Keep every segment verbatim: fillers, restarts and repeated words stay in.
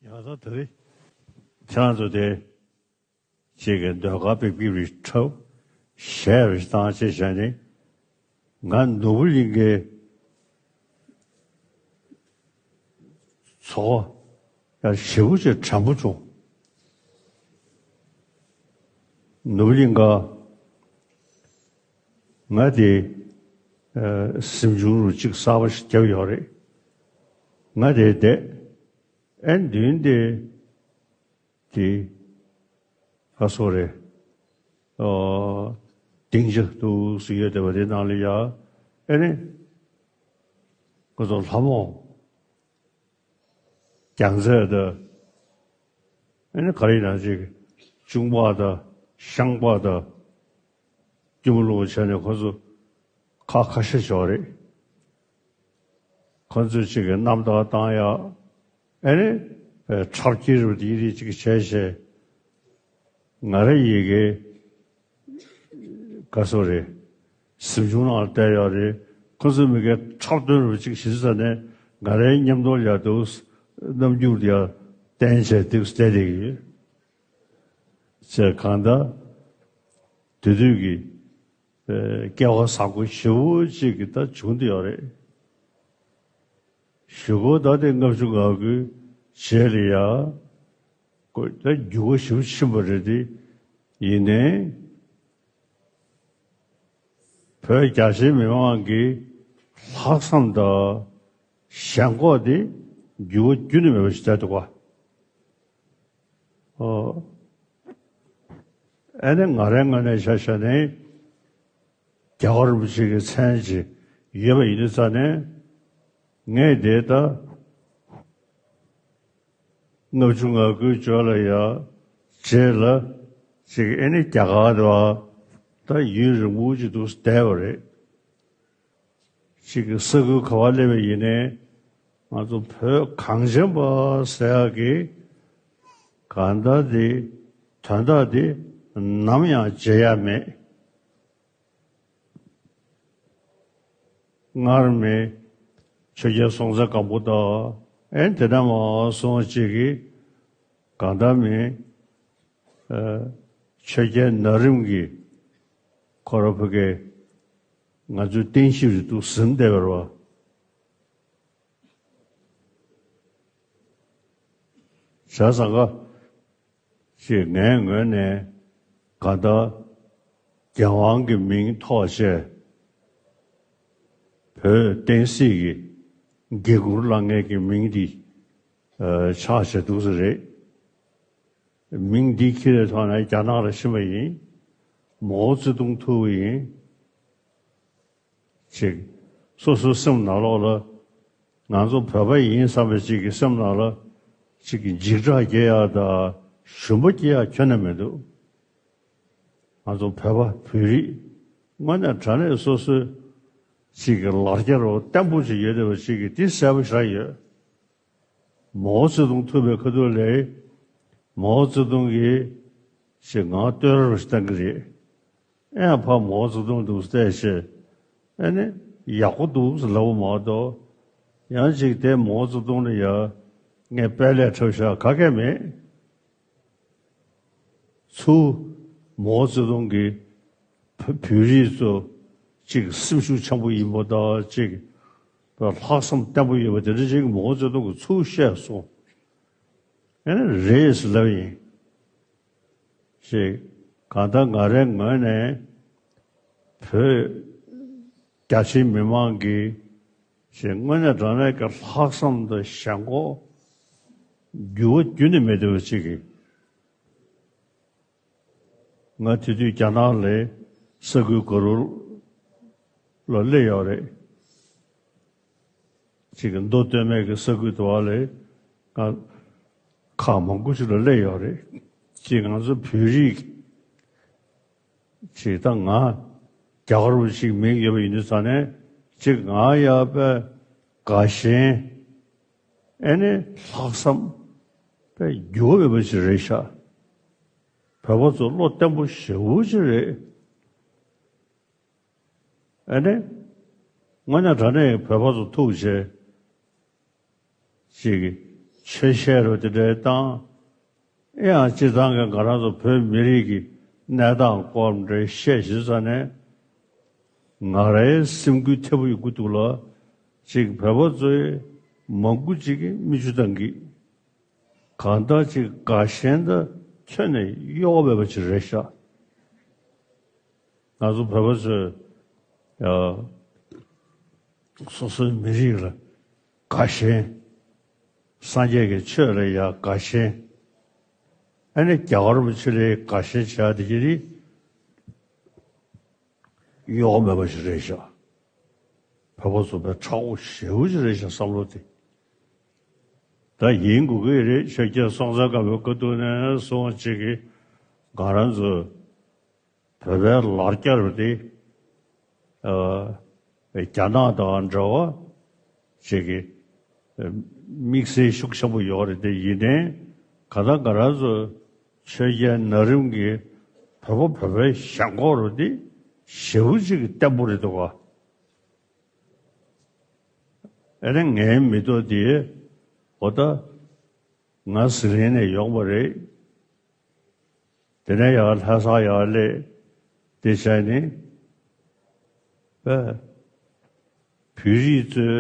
ཡང་ད་དེ་རེད། ཁྱེད་རང་ཚོ་དེ་ཅིག་གི་ཟློས་གར་པའི་པི་རི་ཁྲབ་གཞས་རེ་བཏང་བྱས་བྱས་ནས། ང་ནོར་བུ་གླིང་གི་ཚོགས་ཡང་ཞེ་པོ་ཅིག་དྲན་པོ་བྱུང་། ནོར་བུ་གླིང་ག་ང་དེ་གཟིམ་ཆུང་རུ་གཅིག་གསར་པ་ཞིག་བརྒྱབ་ཡོད་རེད། ང་དེ་བསྡད། ཨེ་མདུན་དེ་དེ་ཁ་སོ་རེད། ཨོ། སྡིངས་ཆ་འདུག་སེ་ཡོད་བསྡད་པ་དེ་ནང་ལ་ཡ། ཨེ་ནི། ཁོ་ཚོ་ལྷ་མོ། རྒྱལ་མཚན་དང་། ཨེ་ནི་ག་རེ་ཡིན་ན་ཅིག་གཅུང་པ་དང་ཤངས་པ་དང་། སྐྱིད་པོ་ལོངས་བྱས་ནས་ཁོ་ཚོ་ཁ་ཁ་ཤས་ཤིག་ཡོད་རེད། ཁོ་ཚོས་ཅིག་གི་རྣམ་ཐར་བཏང་ཡག་ཨེ་ནི་ཁྲབ་ཁྱེར་རུ་དེ་རིགས་ཅིག་བྱས་བྱས། ང་རང་ཡི་གེ་ག་སོ་རེད། གཟིམ་ཆུང་ནང་ལ་བསྡད་ཡོད་རེད། ཁོ་ཚོ་མི་གའི་འཁྲབ་སྟོན་རུ་ཅིག་བྱེད་ས་ནས་ང་རའི་མཉམ་དུ་ཡར་འདུག་རྣམ་འགྱུར་ཡར་བསྟན་བྱས་འདུག་བསྡད་བསྡད་ཀྱི་ཡོད། ཅེས་གང་ལྟར་དེ་དུས་ཀྱི་སྐལ་བ་བཟང་པོ་ཞེ་པོ་ཅིག་གི་ད་བྱུང་བསྡད་ཡོད་རེད། གཞུག་གུ་ད་དེ་ལྔ་བཅུ་ང་དགུའི་རྗེས་ལ་ཡ། ཀོ་ད་འགྱུར་བ་ཞེ་པོ་ཕྱིན་པ་རེད་དེ། ཡིན་ནའི། བོད་རྒྱ་ཆེའི་མི་མང་གི་ལྷག་བསམ་དང་ཞེན་ཁོག་དེ་འགྱུར་བ་རྒྱུན་ནས་མེད་པ་ཞིག་བསྡད་འདུག་ག་ཨོ། ཨ་ནི་ང་རའི་ངོས་ནས་ཆ་བཞག་ནས་རྒྱལ་བ་རིན་པོ་ཆེ་གི་མཚན་ཅིག་ཡོད་པ་ཡིན་དུས་ཙང་ནས། ངས་དེ་ལྟ་ལྔ་བཅུ་ང་དགུའི་འབྱོར་ལ་ཡ། རྗེས་ལ་ཅིག་ཨེ་ནི་རྒྱ་གར་དུ་ད་ཡུན་རིང་པོ་ཅིག་འདུག་བསྡད་པ་རེད། ཅིག་གི་ས་ཁུལ་ག་པར་སླེབས་པ་ཡིན་ནའི། ང་ཚོ་བོད་གངས་ཅན་པ་ཟེར་ཡག་གི་གང་ལྟར་དེ་དོན་དག་དེ་ནམ་ཡང་བརྗེད་ཡ་མེད། སྔར་མེད་ཆོས་རྒྱལ་སྲོང་བཙན་སྒམ་པོ་དང་། ཨེ་དེ་འདྲ་མ་སོང་ཅིག་གི་གང་ལྟར་མེད། ཨ། ཆོས་རྒྱལ་ནཱ་རིམ་གྱིས་ཁོ་ར་ཕ་གི་ང་ཚོའི་བསྟན་བཤིག་རེད་འདུག་ཟིན་བསྡད་པ་རེད་བ། བྱས་ཙང་ཀ་ཅེས་ངའི་ངོས་ནས་གང་ལྟར་རྒྱལ་དབང་གི་མིང་ཐོགས་བྱས། བོད་བསྟན་སྲིད་ཀྱི་འགན་འཁུར་བླངས་མཁན་གྱི་མིང་འདི་ཨ། ཆགས་བྱས་འདུག་ས་རེད། མིང་འདི་ཁྱེར་བའི་ཐོག་ནས་རྒྱ་ནག་ལ་ཕྱིན་པ་ཡིན། མའོ་ཙེ་ཏུང་ཐུག་པ་ཡིན། ཅིག་སོ་སོའི་སེམས་ནང་ལོགས་ལ་ང་ཚོ་བོད་པ་ཡིན་བསམ་པའི་ཅིག་གི་སེམས་ནང་ལ་ཅིག་གི་འཇིགས་སྐྲག་སྐྱེ་ཡག་དང་ཞུམ་པ་སྐྱེ་ཡག་ཁྱོན་ནས་མི་འདུག་ང་ཚོ་བོད་པ་བོད་རིགས་དངོས་གནས་དྲང་གནས་སོ་སོའི་ཅིག་གི་ལར་རྒྱ་རོ་བརྟན་པོ་ཅིག་ཡོད་བསྡད་པ་ཅིག་གི་འདི་གསལ་པོ་ཞིག་ཡོད། མའོ་ཙེ་ཏུང་ཐུག་པའི་ཁ་ཐུག་ལ། མའོ་ཙེ་ཏུང་གིས་ཞེས་ངག་བསྟོད་ར་ཞིག་བཏང་གི་རེད། ཨེ་ཕ་མའོ་ཙེ་ཏུང་འདུག་བལྟས་ཞེས། ཨེ་ནི་ཡག་པོ་འདུག་ཟེར་ལབ་པ་མ་གཏོགས། ཡང་ཅིག་དེ་མའོ་ཙེ་ཏུང་ལ་ཡ་ངས་དཔལ་ལས་འཁྲབ་བཞག་ག་གེ་མེད། ཚུར་མའོ་ཙེ་ཏུང་གིས་བོད་བོད་རིགས་ཚོ་གཅིག་སེམས་ཤུགས་ཆེན་པོ་ཡིན་པ་དང་། གཅིག་ལྷག་བསམ་བརྟན་པོ་ཡོད་པ་དེ་འདྲ་ཅིག་མའོ་ཙེ་ཏུང་གིས་ཚུར་བཤད་སོང་། ཨེ་རེད་ཟེར་ལབ་ཡིན། ཅིག་གང་ལྟར་ང་རའི་ངོས་ནས་བོད་རྒྱ་ཆེའི་མི་མང་གིས་ཅིག་དངོས་གནས་དྲང་གནས་ཀྱི་ལྷག་བསམ་དང་ཞེན་ཁོག་འགྱུར་བ་རྒྱུན་ནས་མེད་བསྡད་པ་ཅིག་གིས། ང་དེ་དུས་རྒྱ་ནག་ལ་ས་ཁུལ་ག་རུ་ལ་སླེབས་ཡོད་རེད། ཅིག་གི་མདོ་སྟོད་སྨད་ཀྱི་ས་ཁུལ་དུ་བ་ལ་ང་ཁག་མང་པོ་ཞིག་ལ་སླེབས་ཡོད་རེད། ཅིག་ང་ཚོ་བོད་རིགས་ཅིག་ད་ང་རྒྱ་གར་བ་ཞིག་མིང་ཡོད་པ་ཡིན་དུས་ཙང་ནས། ཅིག་ང་ཡ་པའི་དགའ་ཞེན། ཨེ་ནི་ལྷག་བསམ་པའི་འགྱུར་བ་མེད་པ་ཞིག་རེད་ཤག་བོད་པ་ཚོ་བློ་བརྟན་པོ་ཞེ་པོ་ཅིག་རེད། ཨེ་ནི། དངོས་གནས་དྲང་གནས་བོད་པ་ཚོ་ཐུག་བྱས། ཅིག་ ཆོས་བཤད་རུ་དེ་འདྲའི་བཏང་། ཨེ་ཡང་སྤྱིར་བཏང་གི་ང་རང་ཚོ་བོད་མི་རིགས་ཀྱི་གནས་སྟངས་སྐོར་འདྲ་བཤད་བཞིན་ས་ནས། ང་རའི་སེམས་འགུལ་ཐེབས་ཡོང་གི་འདུག་ལ། ཅིག་བོད་པ་ཚོས་མང་པོ་ཅིག་གིས་མིག་ཆུ་བཏང་གི། གང་ལྟར་ཅིག་དགའ་ཞེན་དང་ཁྱོན་ནས་གཡོ་བ་མེད་པ་ཅིག་རེད་ཤག་ང་ཚོ་བོད་པ་ཚོས་ཡ་སོ་སོའི་མི་རིགས་ལ་དགའ་ཞེན། སངས་རྒྱས་ཀྱི་ཆོས་ལ་ཡ་དགའ་ཞེན། ཨ་ནི་རྒྱལ་བ་རིན་པོ་ཆེ་ལ་དགའ་ཞེན་བྱ་དེ་ཅི་རིགས་གཡོ་བ་མེད་པ་ཞིག་རེད་ཤག་བོད་པ་ཚོ་དཔེ་མཁྲེགས་པོ་ཞེ་པོ་ཅིག་རེད་ཤག་བསམ་བློ་དེ། ད་ཡིན་དགོས་ཀྱི་རེད། ཆོས་རྒྱལ་སྲོང་བཙན་སྒམ་པོའི་སྐབས་དུས་ནས་བཟུང་ཅིག་གིས་ང་རང་ཚོ་བོད་པའི་ལར་བསྐྱར་བ་དེ། ཨ། རྒྱ་ནག་དང་འདྲ་བ་ཅིག་གི་དམིགས་བསལ་ཤུགས་ཆེན་པོ་ཡོད་རེད་དེ། ཡིན་ནའི་ག་ད་ང་རང་ཚོ་ཆོས་རྒྱལ་ནཱ་རོ་པ་གི་བོད་པ་བོད་པའི་ཞེན་ཁོག་རུ་དེ་ཞེ་པོ་ཅིག་གི་བརྟན་པོ་རེད་འདུག་ག་ཨེ་ནས་ངའི་མི་ཐོག་དེ་འོ་ད་ང་ཟི་ལིང་ནས་ཡོང་བ་རེད། དེ་ནས་ཡར་ལྷ་ས་ཡར་སླེབས་དེ་བྱས་ནས་ཨེ། བོད་རིགས་ཚོའི་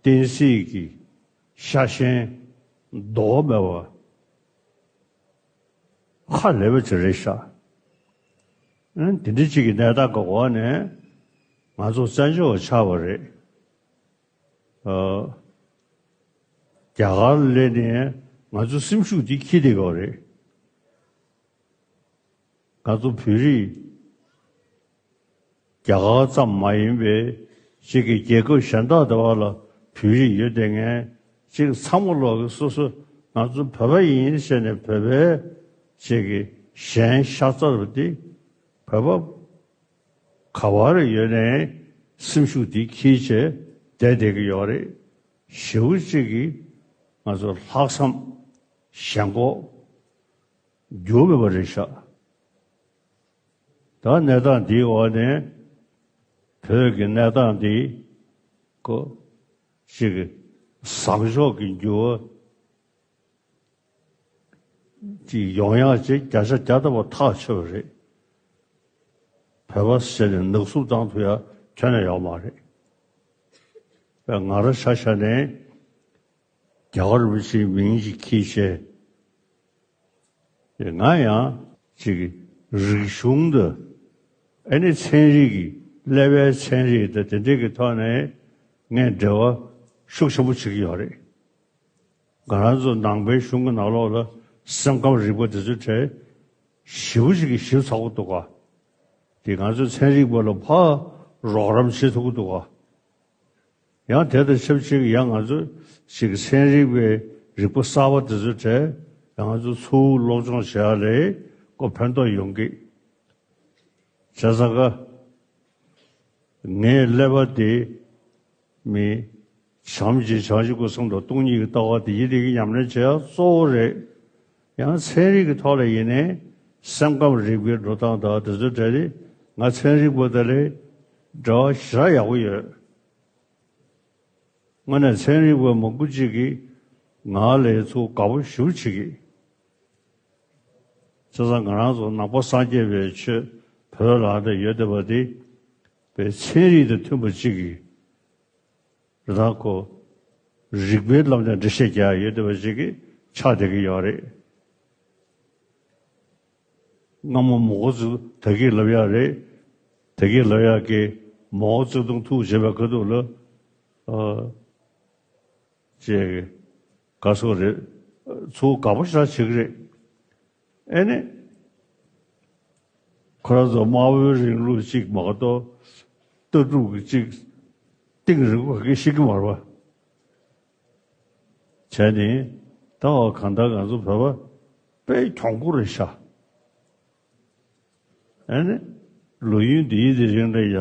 བསྟན་སྲིད་ཀྱི་ཤ་ཞེན་ལྡོག་མེད་པ་ཧ་ལས་པ་ཅིག་རེད་ཤག་ཨ་ནི་དེ་འདྲ་ཅིག་གི་གནས་སྟངས་ཀྱི་འོག་ནས་ང་ཚོ་བཙན་བྱོལ་བ་ཆགས་པ་རེད། ཨ། རྒྱ་གར་སླེབས་ནས་ང་ཚོའི་སེམས་ཤུགས་འདི་འཁྱེར་བསྡད་ཡོད་རེད། ང་ཚོ་བོད་རིགས་རྒྱ་གར་ཙམ་མ་ཡིན་པའི་གཅིག་གི་རྒྱལ་ཁབ་གཞན་དག་དེ་བ་ལ་བོད་རིགས་ཡོད་བསྡད་མཁན་གཅིག་ཚང་མ་ལོག་གི་སོ་སོ་ང་ཚོ་བོད་པ་ཡིན་ཟེར་ནས་བོད་པའི་གཅིག་གི་ཞེན་ཤ་ཚ་རུ་དེ་བོད་པ་ག་བར་ཡོད་ནའི་སེམས་ཤུགས་འདི་འཁྱེར་བྱས་བསྡད་བསྡད་ཀྱི་ཡོད་རེད། ཞེ་པོ་ཅིག་གིས་ང་ཚོ་ལྷག་བསམ་ཞེན་ཁོག་འགྱུར་མེད་པ་རེད་ཤག་ད་གནས་སྟངས་འདིའི་འོག་ནས་བོད་ཀྱི་གནས་སྟངས་འདི་ཀོ་ཅིག་གི་བཟང་ཕྱོགས་ཀྱི་འགྱུར་བ་ཅིག་ཡོང་ཡག་ཅིག་བརྒྱ་ཆ་བརྒྱ་ཐམ་པ་ཐག་ཆོད་པ་རེད། བོད་པ་ཟེར་ནས་ནག་བསུབ་བཏང་ཐུབ་ཡག་ཁྱོན་ནས་ཡོད་མ་རེད། ང་རང་ཆ་བཞག་ནས་རྒྱལ་བ་རིན་པོ་ཆེའི་མིང་ཞིག་འཁྱེར་བྱས། ང་ཡང་ཅིག་རིག་གཞུང་དང་ཨ་ནི་ཚན་རིག་གི་ཀླད་པའི་ཚན་རིག་དང་དེ་འདྲའི་གི་ཐོག་ནས་ངས་འབྲེལ་བ་ཤུགས་ཆེན་པོ་བྱེད་ཀྱི་ཡོད་རེད། ང་རང་ཚོ་ནང་པའི་གཞུང་གི་ནང་ལོགས་ལ་སེམས་ཁམས་རིག་པ་དེ་ཚོའི་གྲས་ཞེ་པོ་ཅིག་གིས་ཞིབ་ཚགས་པོ་འདུག་ག་དེ་ང་ཚོའི་ཚན་རིག་པ་ལ་ཕར་རོགས་རམ་བྱེད་ཐུབ་ཀྱི་འདུག་ག་ཡང་དེ་དང་ཆབས་ཅིག་ཡང་ང་ཚོ་ཞིག་ཚན་རིག་པའི་རིག་པ་གསར་པ་དེ་ཚོའི་གྲས་ཡང་ང་ཚོ་ཚུར་སློབ་སྦྱོང་བྱེད་ཡག་ལ་ཀོ་ཕན་ཐོགས་ཡོང་གི། བྱས་ཙང་ཀ་ངའི་ཀླད་པ་དེ་མི་བྱམས་ཀྱི་བྱང་ཆུབ་ཀྱི་སེམས་དང་སྟོང་ཉིད་ཀྱི་ལྟ་བ་དེ་ཡིད་བདེ་གི་ཉམས་ལེན་བྱེད་ཡག་གཙོ་བོ་རེད། ཡང་ཚན་རིག་གི་ཐོག་ལ་ཡིན་ནའི་སེམས་ཁམས་རིག་པའི་འགྲོ་སྟངས་དང་དེ་ཚོའི་གྲས་དེ་ང་ཚན་རིག་པ་དེ་ལས་འབྲེལ་བ་ཞེ་དྲག་ཡག་པོ་ཡོད། དངོས་གནས་ཚན་རིག་པ་མང་པོ་ཅིག་གིས་ང་ལ་ཚུར་དགའ་པོ་ཞེ་པོ་བྱེད་ཀྱི། བྱས་ཙང་ང་རང་ཚོ་ནང་པ་སངས་རྒྱས་པའི་ཆོས་བོད་ལ་འདྲ་ཡོད་བསྡད་པ་འདི་པའི་ཚན་རིག་དང་མཐུན་པ་ཅིག་གིས་རེད་ད་ཁོ་རིག་པའི་ལམ་ནས་འགྲེལ་བཤད་རྒྱག་ཡ་ཡོད་བསྡད་པ་ཅིག་གིས་ཆགས་བསྡད་ཀྱི་ཡོད་རེད། སྔ་མོ་མོ་གོ་ཙི་ད་གིན་ལབ་ཡག་རེད། ད་གིན་ལབ་ཡག་གི་མོ་གོ་ཙེ་ཏུང་ཐུག་བྱས་པའི་ཁ་ཐུག་ལ་ཨ་ཅེས་ག་སོ་རེད། ཚུར་དགའ་པོ་ཞེ་དྲག་བྱེད་ཀྱི་རེད། ཨེ་ནི། ཁོ་རང་ཚོ་དམར་པོའི་རིང་ལུགས་གཅིག་མ་གཏོགས་ལྟ་གྲུབ་ཀྱི་གཅིག་གཏིང་རིང་པོ་ག་གེ་ཤེས་ཀྱི་མ་རེད་པ། བྱས་ནས་ད་འོ་གང་ལྟར་ང་ཚོ་བོད་པ་དཔེ་གྱོང་པོ་རེད་ཤག་ཨེ་ནི། ལོ་ཡུན་འདིའི་དེ་རིང་ལ་ཡ།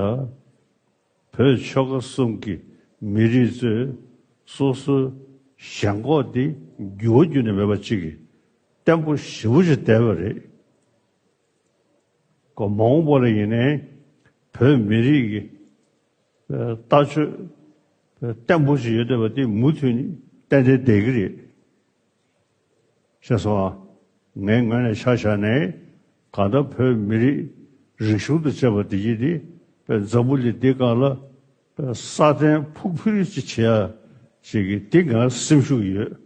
བོད་ཆོལ་ཁ་གསུམ་གྱི་མི་རིགས་ཚོས་སོ་སོའི་ཞེན་ཁོག་དེ་འགྱུར་བ་འགྱུར་ནས་མེད་པ་ཅིག་གིས་བརྟན་པོ་ཞེ་པོ་ཅིག་བསྡད་པ་རེད། ཁོ་མ་འོངས་པ་ལ་ཡིན་ནའི་བོད་མི་རིགས་ཀྱི་ལྟ་སྤྱོད་བརྟན་པོ་ཞིག་ཡོད་བསྡད་པ་དེ་མུ་མཐུད་ནས་ཏན་ཏན་བསྡད་ཀྱི་རེད། ཤེས་སོང་ཨ། ངའི་ངོས་ནས་ཆ་བཞག་ནས་གང་ལྟར་བོད་མི་རིགས་རིག་གཞུང་དང་བཅས་པ་འདི་ཡིན་ཏེ་དཔེ་འཛམ་བུ་གླིང་འདི་སྒང་ལ་དཔེ་སྲ་བརྟན་ཕུགས་འཕེར་ཅིག་བྱེད་ཡ་ཅིག་གི་འདི་ང་སེམས་ཤུགས་ཡོད།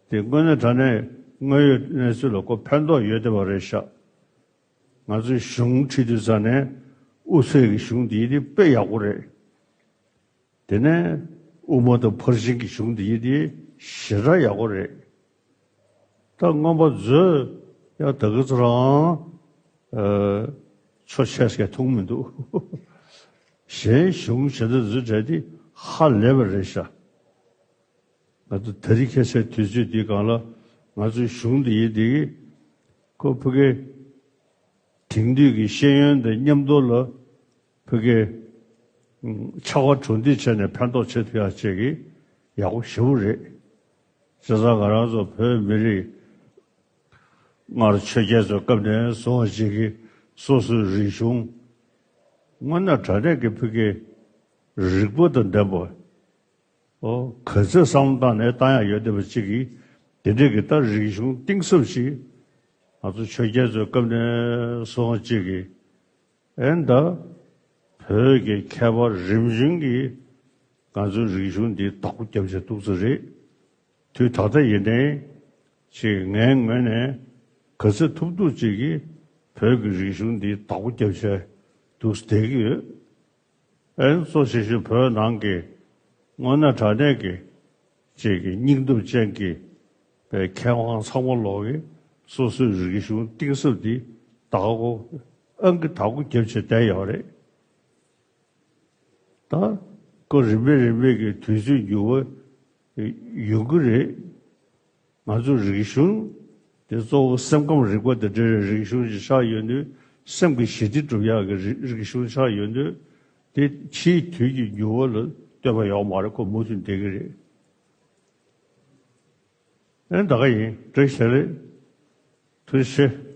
དེ་དངོས་གནས་དྲང་གནས་དངོས་ཡོད་གནས་ཚུལ་ལ་ཁོ་ཕན་ཐོགས་ཡོད་བསྡད་པ་རེད་ཤག་ང་ཚོའི་གཞུང་ཁྲིད་དུས་ཙ་ནས་དབུ་ཚད་ཀྱི་གཞུང་འདི་ཡིན་ཏེ་དཔེ་ཡག་པོ་རེད། དེ་ནས་དབུ་མ་དང་ཕར་ཕྱིན་གྱི་གཞུང་འདི་ཡིན་ཏེ་ཞེ་དྲག་ཡག་པོ་རེད། ད་མངོན་པ་མཛོད་ཡང་ད་གི་ཚོ་རང་ཨ་ཆོ་ཆས་ཀྱི་མཐོང་མི་འདུག་གཞན་གཞུང་གཞན་དག་ཚོའི་གྲས་འདི་ཧ་ལས་པ་རེད་ཤག་ང་ཚོ་དེ་རིང་ཁ་སང་དུས་ཚོད་འདིའི་སྒང་ལ་ང་ཚོའི་གཞུང་འདི་ཡིན་འདི་གི་ཁོ་ཕ་གི་དེང་དུས་ཀྱི་ཤེས་ཡོན་དང་མཉམ་དུ་ལ་ཕ་གི་ཕྱག་དཔེ་གྲུབ་འདེགས་བྱས་ནས་ཕན་ཐོགས་བྱེད་ཐུབ་ཡག་ཅིག་གི་ཡག་པོ་ཞེ་པོ་རེད། བྱས་ཙང་ང་རང་ཚོ་བོད་མི་རིགས་སྔར་ཆོས་རྒྱལ་ཚོའི་སྐབས་ནས་བཟུང་བ་ཅིག་གི་སོ་སོའི་རིག་གཞུང་དངོས་གནས་དྲང་གནས་ཀྱི་ཕ་གི་རིག་པ་དང་ལྡན་པ། ཨོ། ག་ཚོད་བསམ་བློ་བཏང་ནས་བཏང་ཡག་ཡོད་བསྡད་པ་གཅིག་གིས་དེ་འདྲས་ཀྱི་ད་རིག་གཞུང་གཏིང་ཟབ་ཅིག་ང་ཚོ་ཆོས་རྒྱལ་ཚོའི་སྐབས་ནས་བཟུང་བ་གཅིག་གིས་ཨེ་ད་བོད་ཀྱི་མཁས་པ་རིམ་བྱོན་གྱིས་ང་ཚོའི་རིག་གཞུང་འདི་བདག་པོ་རྒྱབ་བྱས་འདུག་ས་རེད། དུས་ད་ལྟ་ཡིན་ནའི་ཅིག་ངའི་ངོས་ནས་ག་ཚོད་ཐུབ་ཐུབ་ཅིག་གིས་བོད་ཀྱི་རིག་གཞུང་འདི་བདག་པོ་རྒྱབ་བྱས་འདུག་ས་བསྡད་ཀྱི་ཡོད། ཨེ་གཙོ་ཆེ་ཤོས་བོད་ནང་གི་དངོས་གནས་དྲང་གནས་ཀྱི་ཅིག་གི་སྙིང་སྟོབས་ཅན་གྱི་པའི་མཁས་དབང་ཚང་མ་ལོག་གིས་སོ་སོའི་རིག་གཞུང་གཏིང་ཟབ་འདི་བདག་པོ་ཨང་ཀི་བདག་པོ་རྒྱབ་བྱས་བསྡད་ཡོད་རེད། ད་ཁོ་རིམ་པས་རིམ་པས་ཀྱི་དུས་ཚོད་འགྱུར་བ་ཡོང་གི་རེད། ང་ཚོ་རིག་གཞུང་དེ་གཙོ་བོ་སེམས་ཁམས་རིག་པ་དང་འབྲེལ་བའི་རིག་གཞུང་ཞིག་ཆགས་ཡོད་དུས་སེམས་ཀྱི་ཞི་བདེ་སྒྲུབ་ཡག་གི་རིག་རིག་གཞུང་ཆགས་ཡོད་དུས་དེ་ཕྱིའི་དུས་ཀྱི་འགྱུར་བ་ལ་ལྟོས་པ་ཡོད་མ་རེད། ཁོ་མུ་མཐུད་བསྡད་ཀྱི་རེད། ཨེ་ད་ག་ཡིན། བཀྲ་ཤིས་བདེ་ལེགས། ཐུགས་རྗེ་ཆེ།